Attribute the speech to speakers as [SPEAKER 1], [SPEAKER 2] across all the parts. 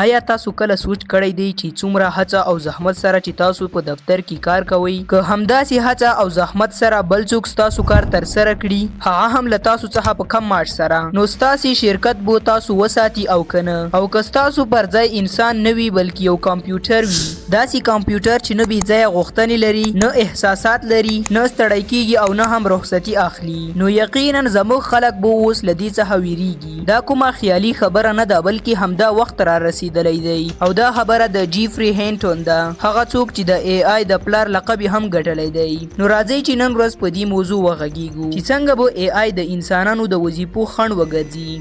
[SPEAKER 1] ایا تاسو کله سوچ کړی دی چې څومره هڅه او زحمت سره چې تاسو په دفتر کې کار کوئ، که همداسې هڅه او زحمت سره بل څوک ستاسو کار ترسره کړي، هغه هم له تاسو څخه په کم معاش سره، نو ستاسې شرکت به تاسو وساتي او که نه؟ او که ستاسو پر ځای انسان نه وي بلکې یو کمپیوټر وي، داسې کمپیوټر چې نه بې ځایه غوښتنې لري، نه احساسات لري، نه ستړی کیږي او نه هم رخصتي اخلي، نو یقینا زموږ خلک به اوس له دې څخه ویریږي. دا کومه خیالي خبره نه ده بلکې همدا وخت را رسیدلی دی او دا خبره د جیفری هینټون ده، هغه څوک چې د ای آی د پلار لقب یې هم ګټلی دی. نو راځئ چې نن ورځ په دې موضوع وغږیږو چې څنګه به ای آی د انسانانو د وظیفو خنډ وګرځي.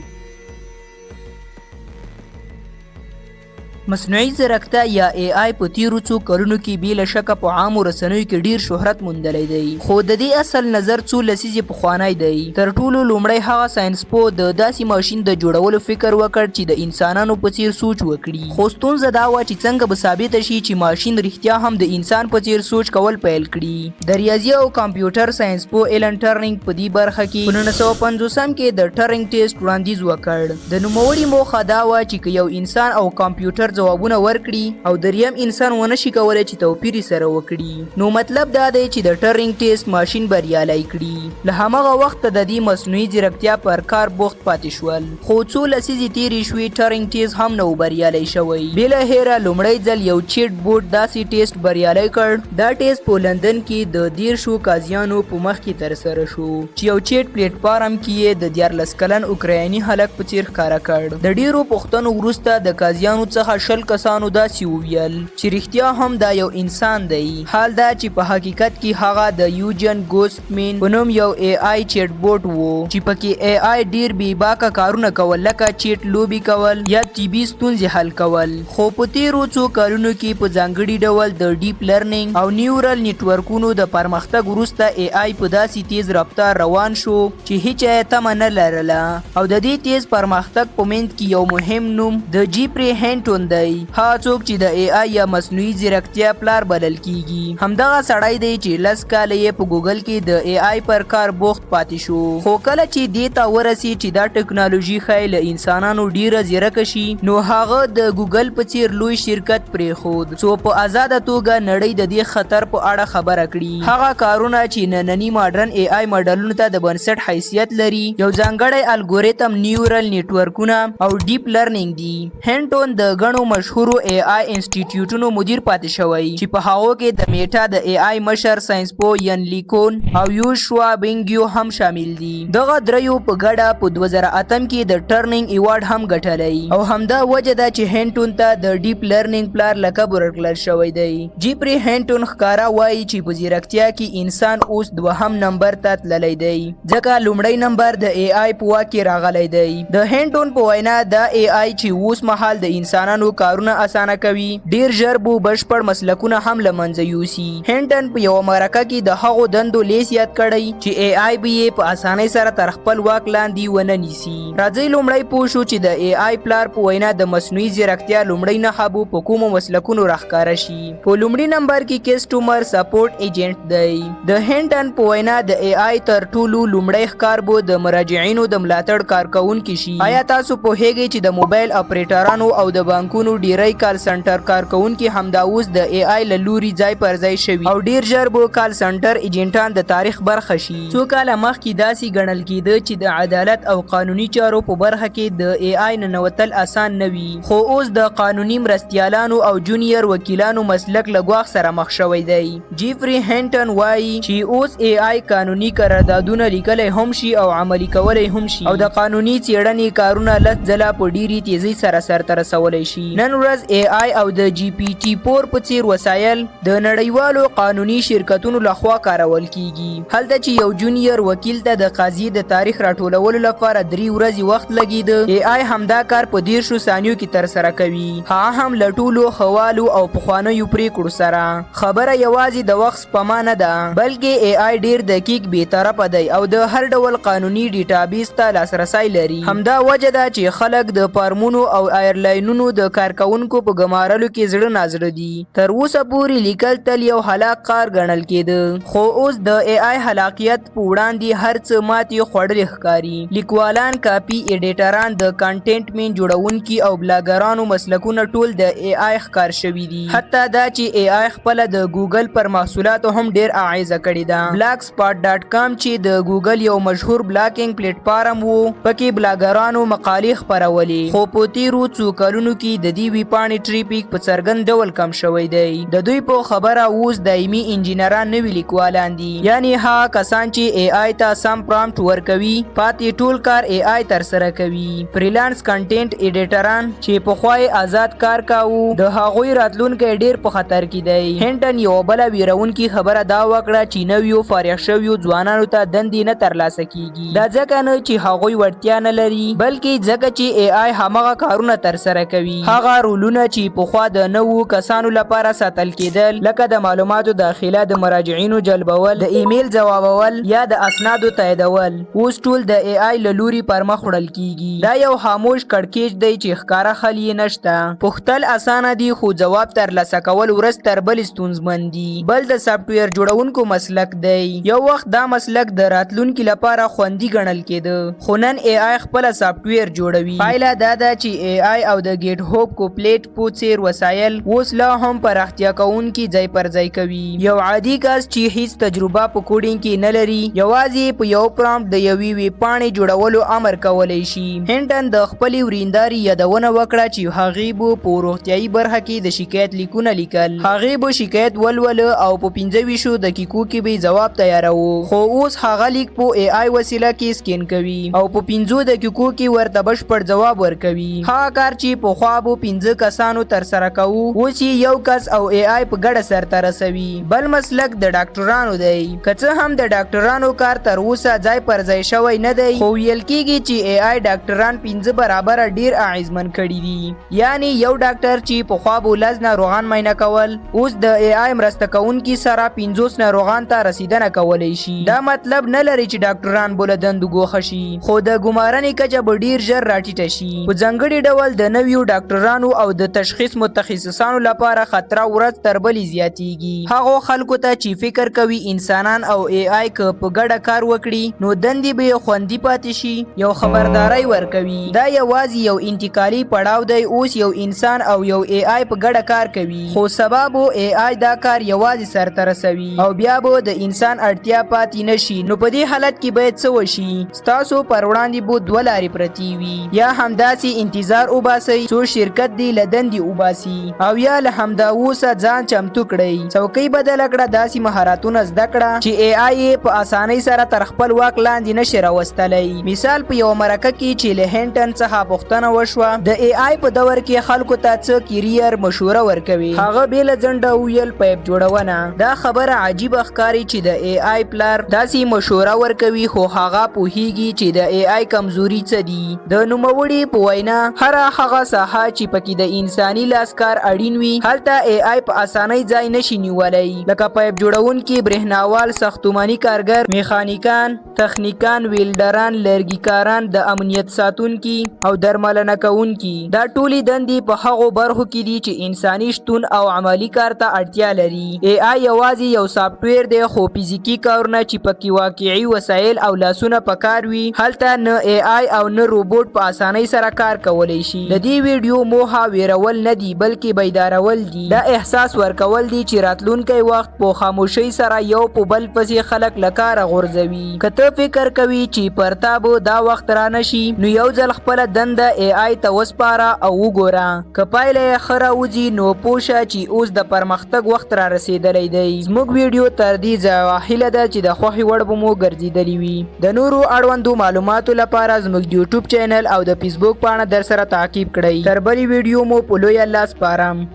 [SPEAKER 1] مصنوعي ځیرکتیا یا ای آی په تیرو څو کلونو کې بې له شکه په عامو رسنیو کې ډیر شهرت موندلی دی، خو د دې اصل نظر څو لسیزې پخوانی دی. تر ټولو لومړی هغه ساینسپوه د داسې ماشین د جوړولو فکر وکړ چې د انسانانو په څیر سوچ وکړي، خو ستونزه دا وه چې څنګه به ثابته شي چې ماشین رښتیا هم د انسان په څیر سوچ کول پیل کړي. د ریاضي او کمپیوټر ساینسپوه ایلن ټرنینګ په دې برخه کې په 1950 کې د ټرنګ ټیسټ وړاندیز وکړ. د نوموړي موخه دا وه چې که یو انسان او کمپیوټر ځوابونه ورکړي او دریم انسان ونه شي کولی چې توپیر یې سره وکړي، نو مطلب دا دی چې د ټرینګ ټیسټ ماشین بریالی کړي. له همغه وخته د دې مصنوعي ځیرکتیا پر کار بوخت پاتې شول، خو څو لسیزې تېرې شوې، ټرینګ ټیسټ هم نه و بریالی شوی. بې له هېره لومړی ځل یو چیټ بوټ داسې ټیسټ بریالی کړ. دا ټیسټ په لندن کې د 30 قاضیانو په مخ کې ترسره شو. چې یو چیټ پلیټ فارم کې یې د 13 کلن اوکرایني هلک په څیر ښکاره کړ. د ډیرو پوښتنو وروسته د قاضیانو څخه 20 کسانو داسې وویل چې رښتیا هم دا یو انسان دی، حال دا چې په حقیقت کې هغه د یوجن ګوستمین په نوم یو ای آی چیټ بوټ وو چې پکې ای آی ډیر بې باکه کارونه کول لکه چیټ لوبې کول یا طبي ستونزې حل کول. خو په تیرو څو کلونو کې په ځانګړي ډول د ډیپ لرنینګ او نیورل نیټورکونو د پرمختګ وروسته ای آی په داسې تیز رفتار روان شو چې هیچا یې تمه نه لرله او د دې تیز پرمختګ په منځ کې یو مهم نوم د جیفري هینټون دی، هغه څوک چې د ای آی یا مصنوعي ځیرکتیا پلار بلل کیږي. همدغه سړی دی چې 10 کاله یې په ګوګل کې د ای آی پر کار بوخت پاتې شو، خو کله چې دې ته ورسید چې دا ټکنالوژي ښایي له انسانانو ډیره ځیرکه شي، نو هغه د ګوګل په څیر لوی شرکت پریښود څو په ازاده توګه نړۍ د دې خطر په اړه خبره کړي. هغه کارونه چې ننني ماډرن ای آی ماډلونو ته د بنسټ حیثیت لري، یو ځانګړی الګوریتم، نیورل نیټورکونه او ډیپ لرنینګ دي. هینټون د ګڼو مشهورو ای آی انسټیټیوټونو مدیر پاتې شوی چې په هغو کې د میټا د ای آی مشر ساینسپوه ین لیکون او یوشوا بینګیو هم شامل دي. دغه دریو په ګډه په 2008 کې د ټرنینګ ایوارډ هم ګټلی او همدا وجه ده چې هینټون ته د ډیپ لرنینګ پلار لقب ورکړل شوی دی. جیفري هینټون ښکاره وایي چې په ځیرکتیا کې انسان اوس دوهم نمبر ته تللی دی، ځکه لومړی نمبر د ای آی په واک کې راغلی دی. د هینټون په وینا دا ای آی چې اوس مهال د انسانانو کارونه اسانه کوي، ډیر ژر به بشپړ مسلکونه هم له منځه یوسي. هینټن په یوه مرکه کې د هغو دندو لیست یاد کړی چې ای آی به یې په اسانۍ سره تر خپل واک لاندې ونه نیسي. راځئ لومړی پوه شو چې د ای آی پلار په وینا د مصنوعي ځیرکتیا لومړۍ نښه به په کومو مسلکونو راښکاره شي. په لومړي نمبر کې کسټمر سپورټ ایجنټ دی. د هینټن په وینا د ای آی تر ټولو لومړی ښکار به د مراجعینو د ملاتړ کارکوونکي شي. آیا تاسو پوهیږئ چې د موبایل اپریټرانو او د بانکونو ډیری کال سنټر کارکوونکي همدا اوس د ای آی له لوري ځای پر ځای شوي او ډیر ژر به کال سنټر ایجنټان د تاریخ برخه شي. څو کاله مخکې داسې ګڼل کیده چې د عدالت او قانوني چارو په برخه کې د ای آی ننوتل اسان نه وي، خو اوس د قانوني مرستیالانو او جونیر وکیلانو مسلک له ګواښ سره مخ شوی دی. جیفری هینټن وایي چې اوس ای آی قانوني قراردادونه لیکلی هم شي او عملي کولی هم شي او د قانوني څېړنې کارونه 10 ځله په ډېرې تیزۍ سره سرته رسولی شي. نن ورځ ای آی او د جی پي ټي 4 په څېر وسایل د نړیوالو قانوني شرکتونو لخوا کارول کیږي، هلته چې یو جونیر وکیل ته د قضیې د تاریخ راټولولو لپاره 3 ورځې وخت لګېده، ای آی همدا کار په 30 ثانیو کې ترسره کوي، هغه هم له ټولو ښه والو او پخوانیو پرېکړو سره. خبره یوازې د وخت سپما نه ده، بلکې ای آی ډېر دقیق، بې طرفه دی او د هر ډول قانوني ډیټابیس ته لاسرسی لري. همدا وجه ده چې خلک د فارمونو او ایرلاینونو د کارکوونکو په ګمارلو کې زړه نازړه دي. تر اوسه پورې لیکل تل یو خلاق کار ګڼل کېده، خو اوس د اې آی خلاقیت په وړاندې هر څه ماتې خوړلې ښکاري. لیکوالان، کاپي ایډیټران، د کانټینټ مین جوړونکي او بلاګرانو مسلکونه ټول د اې آی ښکار شوي دي. حتی دا چې اې آی خپله د ګوګل پر محصولاتو هم ډېر اغېزه کړې ده. blogspot.com چې د ګوګل یو مشهور بلاګینګ پلیټ فارم وو، پکې بلاګرانو مقالې خپرولې، خو په تېرو څو کلونو کې د دې ویبپاڼې ټریفیک په څرګند ډول کم شوی دی. د دوی په خبره اوس دایمي انجینران نوي لیکوالان دي، یعنی هغه کسان چې اې آی ته سم پرامپټ ورکوي، پاتې ټول کار اې آی ترسره کوي. فریلانس کنټینټ ایډیټران چې پخوا یې ازاد کار کاوه، د هغوی راتلونکی ډیر په خطر کې دی. هینټن یوه بله ویرونکې خبره دا وکړه چې نویو فارغ شویو ځوانانو ته دندې نه ترلاسه کیږي. دا ځکه نه چې هغوی وړتیا نه لري، بلکې ځکه چې اې آی همغه کارونه ترسره کوي. هغه رولونه چې پخوا د نوو کسانو لپاره ساتل کېدل، لکه د معلوماتو داخله، د مراجعینو جلبول، د ایمیل ځوابول یا د اسنادو تاییدول، اوس ټول د اې آی له لوري پرمخ وړل کیږي. دا یو خاموش کړکېچ دی چې ښکاره حل یې نشته. پوښتل اسانه دي، خو ځواب ترلاسه کول ورځ تر بلې ستونزمن دي. بل د سافټویر جوړونکو مسلک دی. یو وخت دا مسلک د راتلونکي لپاره خوندي ګڼل کېده، خو نن اې آی خپله سافټویر جوړوي. پایله دا ده چې اې آی او د ګیټ هوب کوپلیټ په څېر وسایل اوس لا هم پراختیا کوونکي ځای پر ځای کوي. یو عادي کس چې هیڅ تجربه په کوډینګ کې نه لري، یوازې په یو پرامپټ د یوې ویبپاڼې جوړولو امر کولی شي. هینټن د خپلې وریندارې یادونه وکړه چې هغې به په روغتیايي برخه کې د شکایت لیکونه لیکل. هغې به شکایت ولوله او په 25 دقیقو کې به یې ځواب تیاراوه، خو اوس هغه لیک په اې آی وسیله کې سکین کوي او په 5 دقیقو کې ورته بشپړ ځواب ورکوي. هغه کار چې پخوا به 5 کسانو ترسره کاوه، اوس یې یو کس او اې آی په ګډه سرته رسوي. بل مسلک د ډاکټرانو دی. که څه هم د ډاکټرانو کار تر اوسه ځای پر ځای شوی نه دی، خو ویل کیږي چې اې آی ډاکټران 5 برابره ډیر اغېزمن کړي دي. یعنی یو ډاکټر چې پخوا به 10 ناروغان معاینه کول، اوس د اې آی مرسته کوونکي سره 50 ناروغان ته رسیدنه کولی شي. دا مطلب نه لري چې ډاکټران به له دندو ګوښه شي، خو د ګمارنې کچه به ډیر ژر راټیټه شي. په ځانګړي ډول د نویو ډاکټرانو او د تشخیص متخصصانو لپاره خطر ورځ تر بلې زیاتیږي. هغو خلکو ته چې فکر کوي انسانان او اې آی که په ګډه کار وکړي نو دندې به یې خوندي پاتې شي، یو خبرداری ورکوي. دا یوازې یو انتقالي پړاو دی. اوس یو انسان او یو اې آی په ګډه کار کوي، خو سبا به اې آی دا کار یوازې سرته رسوي او بیا به د انسان اړتیا پاتې نه شي. نو په دې حالت کې باید څه وشي؟ ستاسو پر وړاندې به دوه لارې پرتې وي: یا همداسې انتظار وباسئ څو شرکت دې له دندې وباسي، او یا له همدا اوسه ځان چمتو کړئ، څوکۍ بدله کړه، داسې مهارتونه زده کړه چې اې آی یې په اسانۍ سره تر خپل واک لاندې نشي راوستلی. مثال، په یوه مرکه کې چې له هینټن څخه پوښتنه وشوه د اې آی په دور کې خلکو ته څه کیریر مشوره ورکوي، هغه بې له ځنډه وویل پایپ جوړونه. دا خبره عجیبه ښکاري چې د اې آی پلار داسې مشوره ورکوي، خو هغه پوهیږي چې د اې آی کمزوري څه دي. د نوموړي په وینا هره هغه ساحه چې پکې د انساني لاس کار اړین وي، هلته اې آی په اسانۍ ځای نشي نیولی، لکه پایپ جوړونکي، برېښناوال، ساختماني کارګر، میخانیکان، تخنیکان، ویلډران، لرګیکاران، د امنیت ساتونکي او درملنه کوونکي. دا ټولې دندې په هغو برخو کې دي چې انساني شتون او عملي کار ته اړتیا لري. اې آی یوازې یو سافټویر دی، خو فزیکي کارونه چې پکې واقعي وسایل او لاسونه پکار وي، هلته نه اې آی او نه روبوټ په اسانۍ سره کار کولی شي. د دې ویډیو موخه ویرول نه دي، بلکې بیدارول دي. دا احساس ورکول دي چې راتلونکی وخت په خاموشۍ سره یو په بل پسې خلک له کاره غورځوي. که ته فکر کوي چې پر تا به دا وخت را نشي، نو یو ځل خپله دنده اې آی ته وسپاره او وګوره. که پایله یې ښه راوځي، نو پوه شه چې اوس د پرمختګ وخت را رسېدلی دی. زموږ ویډیو تر دې ځایه، هیله ده چې د خوښې وړ به مو ګرځېدلې وي. د نورو اړوندو معلوماتو لپاره زموږ د یوټیوب چینل او د فیسبوک پاڼه در سره تعقیب کړئ. تر بلې ویډیو مو په لوی الله سپارم.